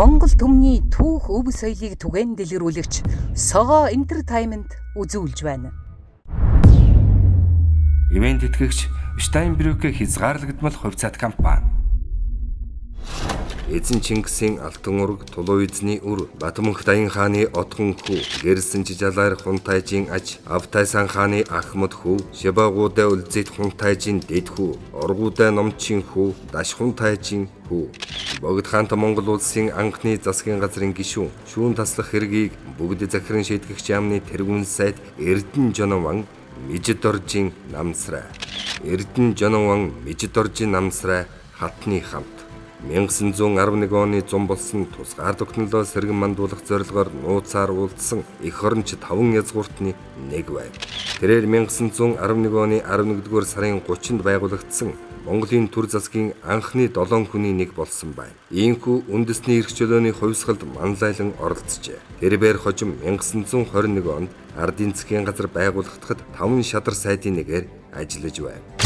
Монгол түмний түүх өв соёлыг түгээн дэлгэрүүлэгч Согоо Entertainment үзүүлж байна. Ивент тэтгэгч Штайнбрюке хязгаарлагдмал хувьцаат компани. Эзэн Чингисийн алтан ураг, Тулуун эзний үр, Батмөнх Даян хааны отгон хүү, Гэрсэн Жижалаар Хунтайжийн аж, Автайсан хааны Ахмад хүү, Шибагуудаа үлзэт Хунтайжийн дэд хүү, Оргуудаа номчийн хүү, Даш Хунтайжийн хүү. Богд хаант Монгол улсын анхны засгийн газрын гишүүн, шүүн таслах хэргийг бүгд захиран шийтгэгч яамны тэргүүн сайд Эрдэнэ Жонован Мижидоржийн намсрай. Эрдэнэ Жонован Мижидоржийн намсрай хатны хамт. 1911 оны зун болсон тусгаар тогтнолоо сэргэн мандуулах зорилгоор нууцаар уулзсан эх оронч 5 язгууртны нэг байв. Тэрээр 1911 оны 11-р сарын 30-нд байгуулагдсан Монголын төр засгийн анхны 7 хүний нэг болсон байна. Иймхүү үндэсний эрх чөлөөний хувьсгалд манлайлан оролцжээ. Тэрбээр хожим 1921 онд ардын засгийн газар байгуулагдахад 5 шадар сайдын нэгээр ажиллаж байв.